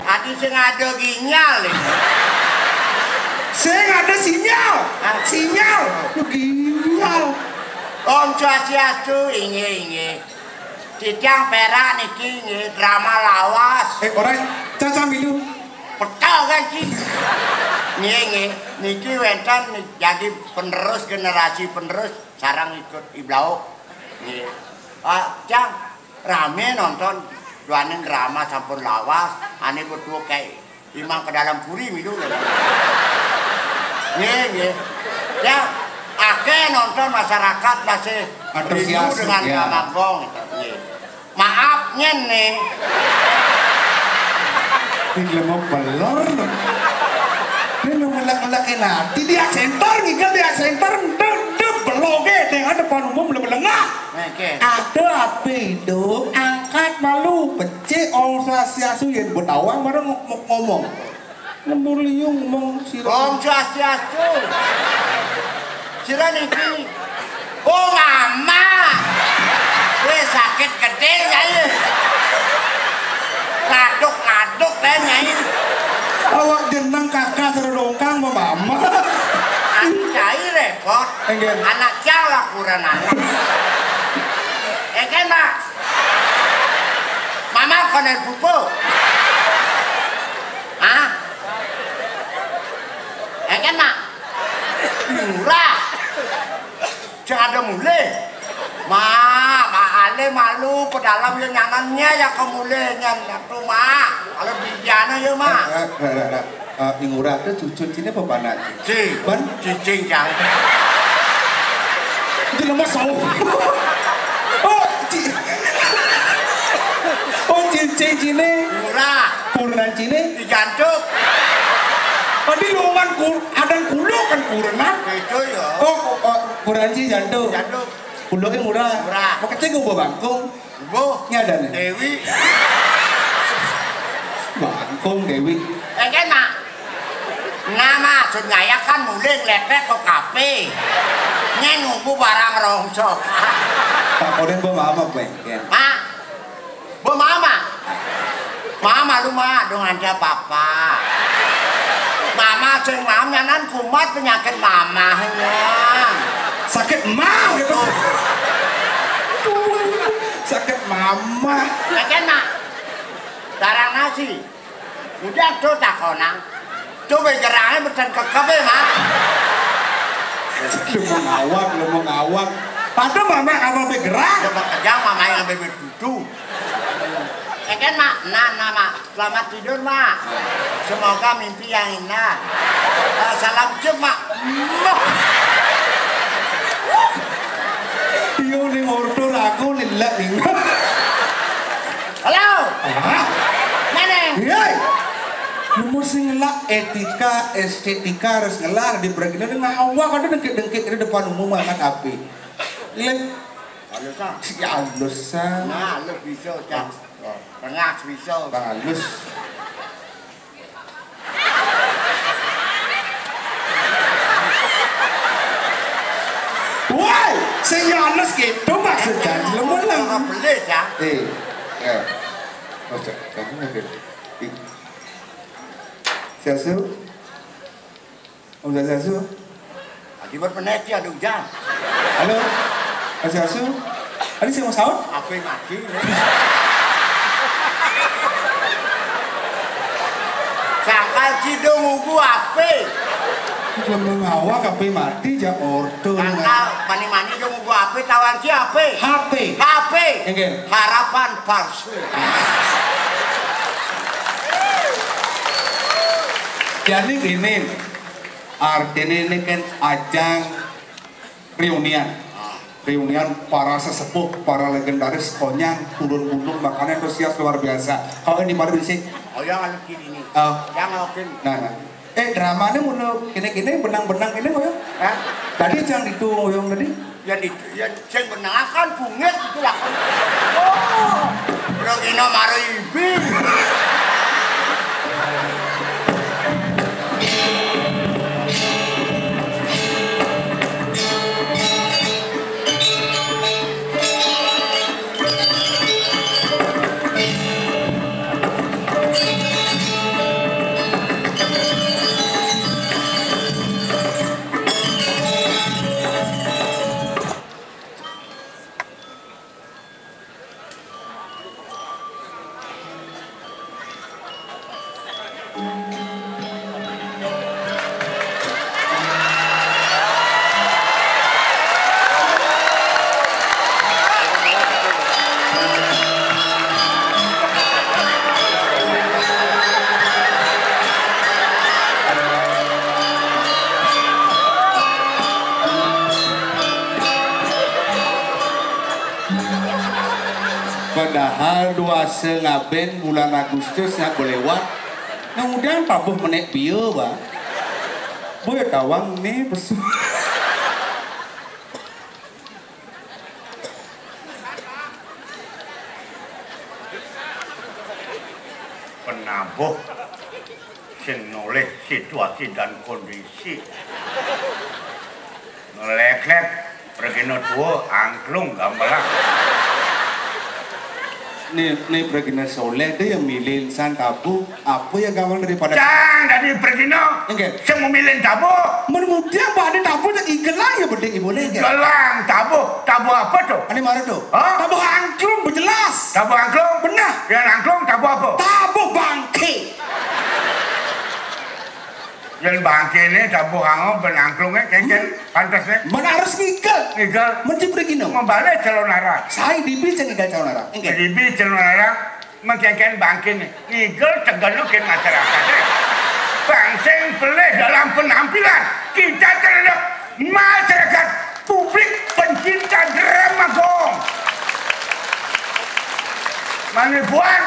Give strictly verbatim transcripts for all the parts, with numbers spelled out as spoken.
Ati sing ada ginyal iki. Sing ada sinyal. Ah. Sinyal. Ginyal. Om Swastiastu, inggih, inggih. Titiang Perak niki nggih drama lawas. Eh, ora, cacah milu. Pecah kan, Ci? Nggih, nggih. Niki wénten jadi penerus, generasi penerus sareng ikut Iblau. Nggih. Ah, Cang, rame nonton duaning drama sampun lawas, ane betul kayak Imam ke dalam puri milu lho. Nggih, nggih. Ya, akeh nonton masyarakat masih rindu antusias dengan ya. Drama gong gitu. Nggih. Maaf nyen nih. Ini mau belor lho. Ini mau ngelak-ngelakin hati dia center, ngigel dia center, ndep, ndep, beloge dengan depan umum lebih lengah. Oke. Ada apa itu? Angkat malu, becik, Om Swastiastu, yen mbok tawang bareng ngo-, ngo-, ngomong. Nembur liung ngomong sira. Om Swastiastu. Sira niki. Oh, Mama. Wis sakit gedhe, Nyai. Ngaduk-ngaduk deh, Nyai. Awak jeneng kakak sira dongkang, Mama. Anu cai repot. Enggak. Anak cang lah kurang anak. Enggak, Mak. Mama konen pupu. Hah? Enggak, Mak. Murah. Sing ada mulih. Mak, Mak Ale malu pedalam ya nyanannya ya kemulih nyan. Tuh, Mak. Kalau bibiana ya, Mak. Eh, eh, eh, eh, eh, ing ora ada cucun cine apa panak? Cing. Ban? Cicing, Cang. Itu nama sawo. Oh, ci-, oh, cicing cine. Murah. Kurenan cine. Dijantuk. Tadi lowongan kur-, adan kulo kan kurenan. Itu ya. Oh, oh, kurenan ci jantuk. Jantuk. Kulo ki murah. Murah. Mau kecil gue bawa bangkung. Mbuh. Nyadane. Dewi. Bangkung Dewi. Enggak, Mak. Nah, maksud ngaya kan mulih nglepek ke kafe. Nyen nunggu barang rongsok. Takonin Mbok Mama bengkel. Mak. Mbok Mama. Mama lu, Mak, dong ada papa. Mama sing mam nyanan kumat penyakit mamahnya. Sakit mah gitu. Sakit mama. Sakit, Mak. Darah nasi. Udah tuh takonang. Tuh begerange mboten kekep, Mak. Lu mau ngawak, lu mau ngawak. Padahal mama apa begerang? Coba kejang mama yang bebek dudu. Ya kan, Mak? Nah, nah, Mak. Selamat tidur, Mak. Semoga mimpi yang indah. Eh, salam cium, Mak. Muah. Iya, ning order aku lilek ning. Halo. Hah? Mana? Iya. Nomor sing ngelak etika, estetika harus ngelar di beragina dengan awak ada dengkit-dengkit di depan umum anak api. Lek. Halo, Sa. Si halus, Sa. Nah, lu bisa, Cak. Oh. Tengah bisa. Halus. Woi, sing ya halus gitu maksud janji lemu lem. Ora beli, Cak. Eh, ya. Oh, Cak, kamu nggak beli. Ih. Siasu? Om Swastiastu. Adi berpeneti ada hujan. Halo. Om Swastiastu. Adi sing mau sahur? Apa mati? Sangkal cidung ugu apa? Belum ngawak apa mati, ja ordo. Sangkal mani-mani dong ugu apa, tawan siapa? H P. H P. Enggak. Harapan palsu. Jadi gini, artinya ini kan ajang reunian. Reunian para sesepuh, para legendaris, konyang, turun gunung, makanya antusias luar biasa. Kalau ini baru sih. Oh ya, kalau gini nih. Oh. Yang oke. Nah, nah. Eh, dramanya mulu kene-kene, benang-benang kene, kok ya? Hah? Tadi yang itu, yang tadi? Ya, di, ya, sing benang kan bungit itu lah. Oh, Rogino Maroibi. Padahal duasa ngabén bulan Agustus nyak lewat. Kemudian tabuh menék bia, Bang. Boya tawang né pesu. Penabuh sing nolih situasi dan kondisi. Ngléklék, pragina tua, angklung gamelan. Né, né pragina soléh dé ya milih insan tabuh, apa ya gamelan daripada cang dadi pragina. Enggak. Sing memilih tabuh. Mun ngudiang badé tabuh ya igelang ya beding ibuné, enggak? Gelang tabuh, tabuh apa tuh? Ané mara tuh. Hah? Tabuh angklung, bejelas. Tabuh angklung? Benah. Yang angklung tabuh apa? Tabuh bangké. Yén bangkéné tabuh angklung, ben angklungé kéngkén pantes né. Men harus ngigel. Ngigel. Men cipri gino. Membalik calon arah. Sai dibi sing ngigel calon arah. Enggak. Dibi calon arah, mengkéngkén bangkéné. Ngigel tegelu kén masyarakat. Bang sing pelih dalam penampilan kita terhadap masyarakat publik pencinta drama gong. Manipuan,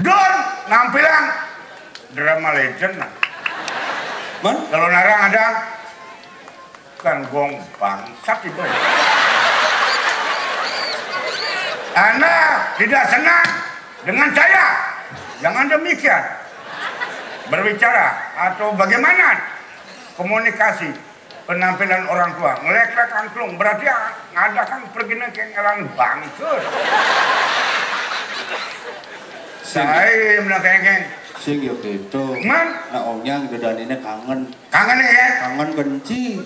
Don, nampilan drama legend. Man? Kalau narang ada kan gong bangsat itu. Anda tidak senang dengan saya? Jangan demikian. Berbicara atau bagaimana komunikasi penampilan orang tua, ngléklék angklung, berarti ngadakan pergi nang kengelan bangkrut. Sing, saya menang kengkeng. Sing ya gitu. Man? Nah, onyang gedaniné kangen. Kangen ya? Kangen kenci.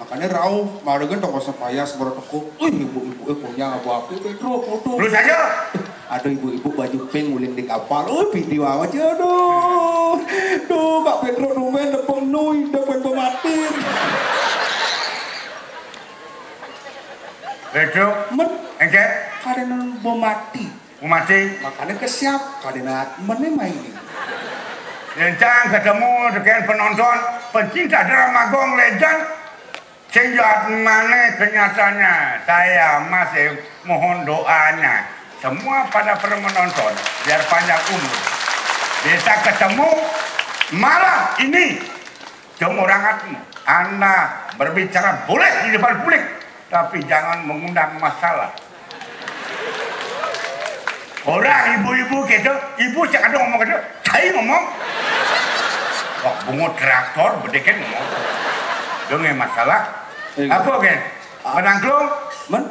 Makanya rauh, mari kan toko sepaya semua toko. Wih, ibu-ibu eh punya apa apa Pedro foto. Terus aja. Ada ibu-ibu baju pink nguling di kapal. Oh, video aja aduh. Duh, Kak Pedro tumben tepung nui, tepung pematin. Pedro, men, engke? Kadéna bom mati. Bom mati. Makanya kesiap, kadéna mené main. Rencang ketemu dengan penonton, pencinta drama Gong Legend. Sing jahat mané kenyataannya, saya masih mohon doanya semua pada para menonton biar panjang umur. Bisa ketemu malam ini. Jom orang hati, Anda berbicara boleh di depan publik, tapi jangan mengundang masalah. Orang ibu-ibu gitu, ibu sing ada ngomong gitu, cai ngomong. Wah, bungut traktor, bedeken ngomong. Dong ya masalah. Iya. Apa, Gen? Ah. Penangklung? Men,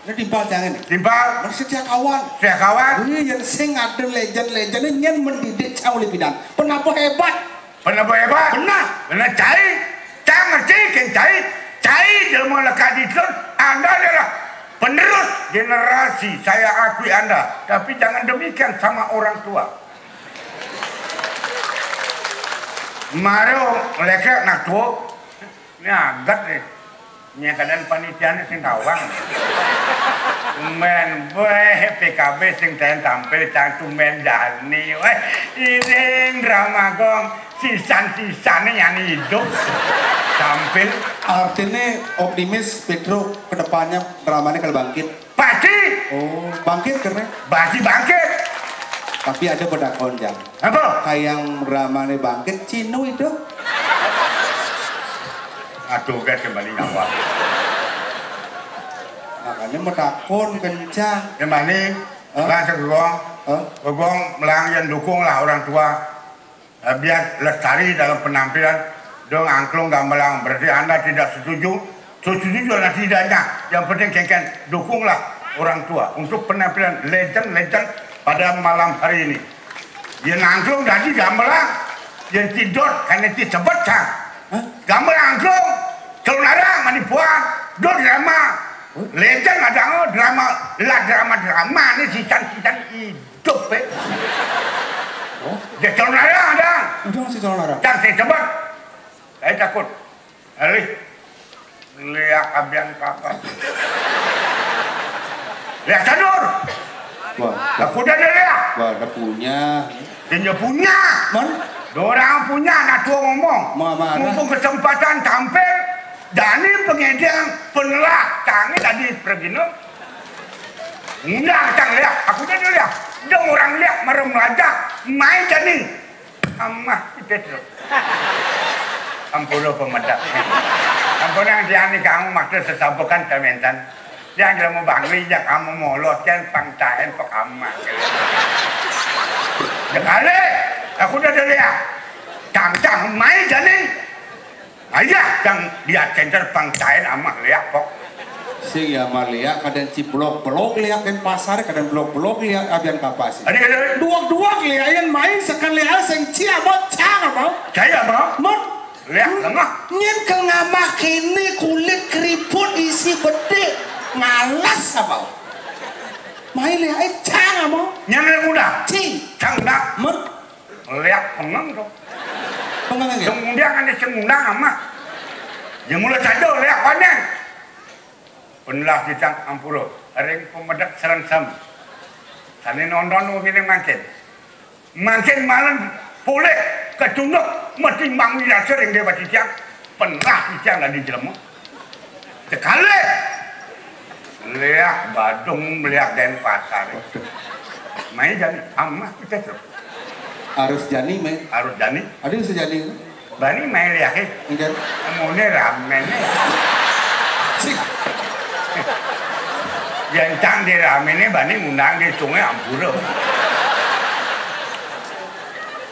ini timpal jangan. Timpal? Men setia kawan. Setia kawan? Wih, yang sing ada legend-legend ini yang mendidik cang oleh bidan. Penapa hebat? Penapa hebat? Benar. Benar, cai. Cang ngerti, Gen, cai. Cai jelema lekat di Anda adalah penerus generasi, saya akui Anda, tapi jangan demikian sama orang tua. Maro leke nak tua, ini agat nih. Nya keadaan panitiane sing tawang. Tumben, weh, P K B sing taen tampil, cang tumben jani. Weh, iring drama gong, sisan-sisane nyani hidup. Tampil. Artinya optimis, Pedro, ke depannya dramanya kalau bangkit. Pasti. Oh, bangkit karena? Pasti bangkit. Tapi ada pada konjang. Apa? Kayak yang dramanya bangkit, Cino itu. Aduh, guys, kembali nyawa. Makanya metakon kencang. Kembali, hah? Langsung ke gong. Hah? Ke gong, melang yang dukung lah orang tua. Eh, biar lestari dalam penampilan. Dong angklung gamelan. Berarti Anda tidak setuju? Setuju dan tidaknya. Yang penting kengken dukunglah orang tua untuk penampilan legend-legend pada malam hari ini. Yang angklung dadi gamelan, yang tidor karena ti sebet sang. Hah? Gamelan angklung, Telunara, Manipuan, do drama. Hah? Legend ada drama, lah drama-drama ini sisan-sisan hidup, eh. Oh? Dia Telunara ada. Udah masih Telunara. Dan saya sebut, saya takut. Alih. Liak abian kapal. Liak sadur. Wah. Lah kuda dia liak. Wah, ada punya. Dia punya. Man? Orang punya anak tua ngomong. Mumpung kesempatan tampil, Dani pengedeng penelah tangi tadi pergi no. Undang cang léak, aku dah léak. Dong orang léak mara mlajah, mai jani. Amah, kita tu. Ampura pamedek. Ampura yang tiang ni kamu maksud sesabukan kawentan. Yang jelema bangli jak kamu molos kan pang taén pakamah. Sekali, aku dah léak. Cang-cang mai jani. Ayah cang dia center pang taén amah léak pok. Sing ya amah léak kadén ciblok-blok léak Dénpasar, kadén blok-blok léak abian kapas. Adi kada? Duak-duak léak yén mai sekén léak sing cia bot cang apa? Cai apa? Mot. Léak lengah. Nyén ké ngamah kéné kulit keriput isi bedik. Ngalas apa? Mai léak cang apa? Nyén léak udah. Ci. Cang dah. Mot. Léak pengeng to. Pengeng ya? Sing undang ada sing undang amah. Ya mula saja léak panjang. Penlah cicang ampura, ring pamedek sareng sami. Sané nonton wong kéné mangkin. Mangkin malem polih kacunduk matimbang wirasa ring déwa cicang. Penlah cicang dadi jelema. Sekali. Léak Badung, léak Dénpasar. Mai jani, amah kita tu. Harus jani, mai. Harus jani. Ada bisa jani. Bani mai léaké. Enggak. Amoné raméné. Cik. Yén cang di raméné bani ngundang di sungai ampura.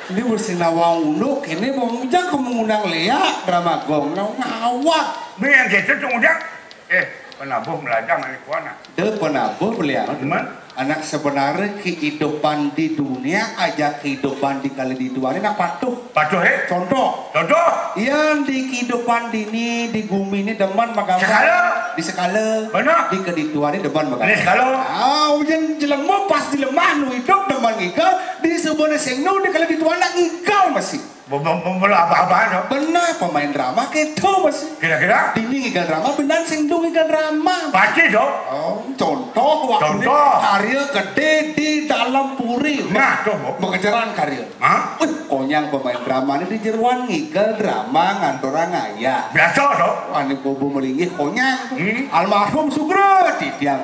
Ini mesti nawang unduk, ini mau ngundang ke mengundang léak drama gong, nawang ngawak. Ini yang gitu tuh ngundang. Eh, penabuh melajang anak kuana. Dé penabuh beliau. Gimana? Anak sebenarnya kehidupan di dunia aja kehidupan di kali di dunia nak patuh. Patuh, eh? Contoh. Contoh. Yang di kehidupan dini di gumi ini demen magambang. Sekala. Di sekala. Benar. Di kedituan ini demen magambang. Ini sekala. Ah, ujian jelema pas jelema nu hidup demen ngigal di sebuah sing nu di kali dituan nak ngigal masih. Bebel apa-apa no. Benar, pemain drama gitu masih. Kira-kira? Dini ngigal drama, benar sing nu ngigal drama. Pasti dong. Oh, contoh waktu contoh. Karya gede di dalam puri. Nah, coba. Mengejaran karya. Hah? Wih, konyang pemain drama ini di jeruan ngigal drama ngantor ngaya. Biasa dong. Wani bobo melinggih konyang. Hmm. Almarhum Sugro di tiang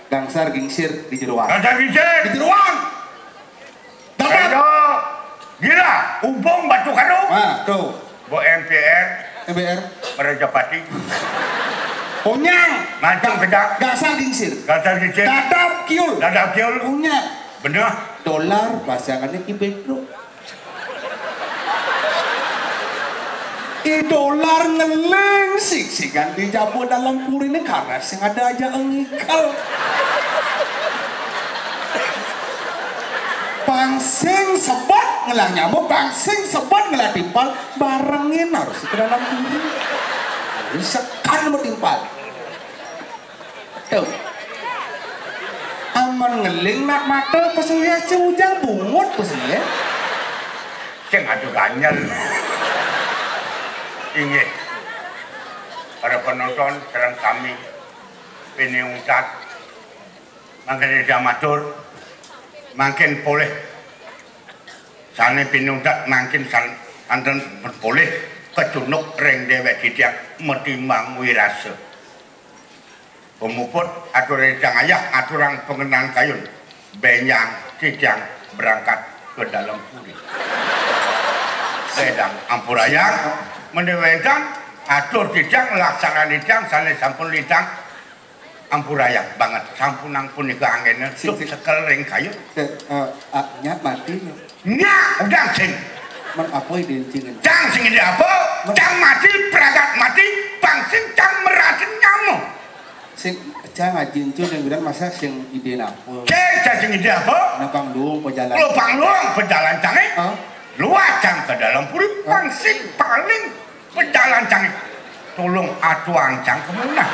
gangsar gingsir di jeruan. Gangsar gingsir. Di jeruan. Dapat. Ayo, gila, ubung batu kado. Nah, tuh. Bo M P R. M P R. Merajapati. Konyang. Mancung kedak. Gangsar gingsir. Gangsar gingsir. Dadap kiul. Dadap kiul. Konyang. Bener. Dolar pasangannya Ki Pedro. I dolar ngeling sik-sikan di jabu dalam puri ini karena sing ada aja ngikel. Pangsing sebet ngelah nyamuk, pangsing sebet ngelah timpal, barengin harus ke dalam puri. Sekan mau timpal. Tuh. Aman ngeling nak mata pesuya si ujang bungut pesuya. Sing adu ganjel. Inggih. Para penonton sareng sami pinih untat mangkin ida matur mangkin polih sané pinih untat mangkin san anten polih kecunduk ring déwék titiang matimbang wirasa. Pemuput atur titiang ayah aturang pengenan kayun. Benjang titiang berangkat ke dalam puri. Sedang ampurayang mendewentan atur titiang laksanan titiang sané sampun lintang ampurayang banget sampunang punika anggéna sing sekel ring kayun. Nyak mati. Nyak udah sing. Men apa idin sing? Cang sing ide apa? Cang mati pragat mati pang sing cang meratin nyamu. Sing cang ajin cu yang bilang masa sing idin apa? Cang sing ide apa? Napang luung pejalan. Lupang luung pejalan cangé. Luar cang ke dalam puri pang sing paling pejalan cangé. Tulung atuang cang kemunah.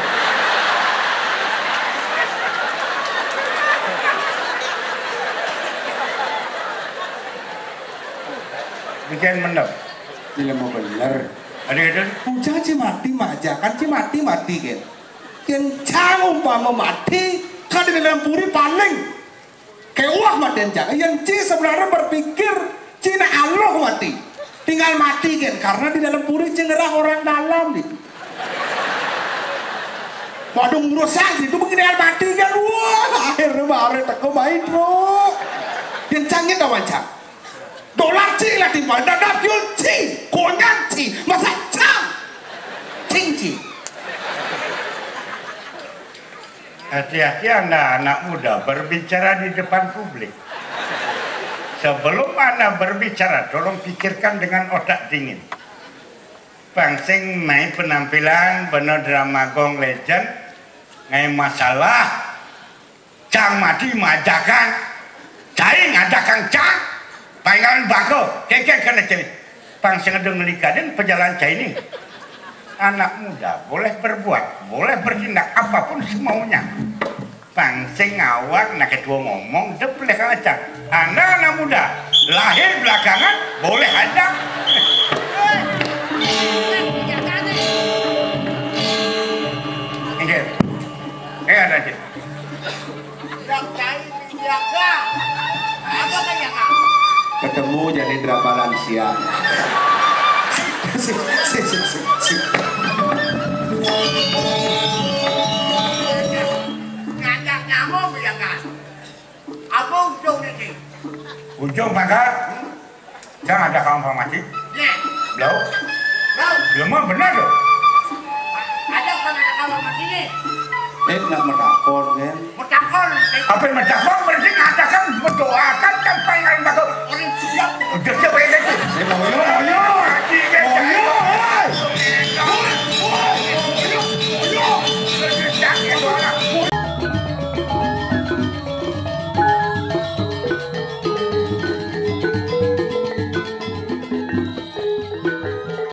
Bikin mendem. Ini mau bener. Ada itu. Ujang ci mati majakan ci mati mati kan. Yang cang umpama mati kan di dalam puri paling. Kewah madan jang. Yang ci sebenarnya berpikir cina Allah mati. Tinggal mati kan karena di dalam puri ci ngerah orang dalam gitu. Waduh, ngurus sang itu begini mati kan. Wah, akhirnya baru teko main, Bro. Yang cangin lawan cang. Dolar ci lah timpal, dadap yul ci, konyan ci, masa cang. Cing ci. Hati-hati Anda anak muda berbicara di depan publik. Sebelum Anda berbicara, tolong pikirkan dengan otak dingin. Pang sing mai penampilan bena drama Gong Legend, ngai masalah, cang mati majakan, cai ngajakan cang, paingan bako, kengkeng kena cai. Pang sing ada ngelikadin pejalan cai ni. Anak muda boleh berbuat, boleh bertindak apapun semaunya. Pang sing awak nak ketua ngomong, dep boleh kang acang. Anda anak muda, lahir belakangan, boleh aja. Inggih. Eh, ada aja. Ketemu jadi drama lansia. Sip, sip, sip, sip, sip. Ngajak nyamuk ya, Kak? Apa ujung ini? Ujung pangkat. Jangan ada kawan pamati. Nih. Blau. Blau. Belum benar tu. Ada kan ada kawan mati ni? Eh, nak metakon kan? Metakon. Apa yang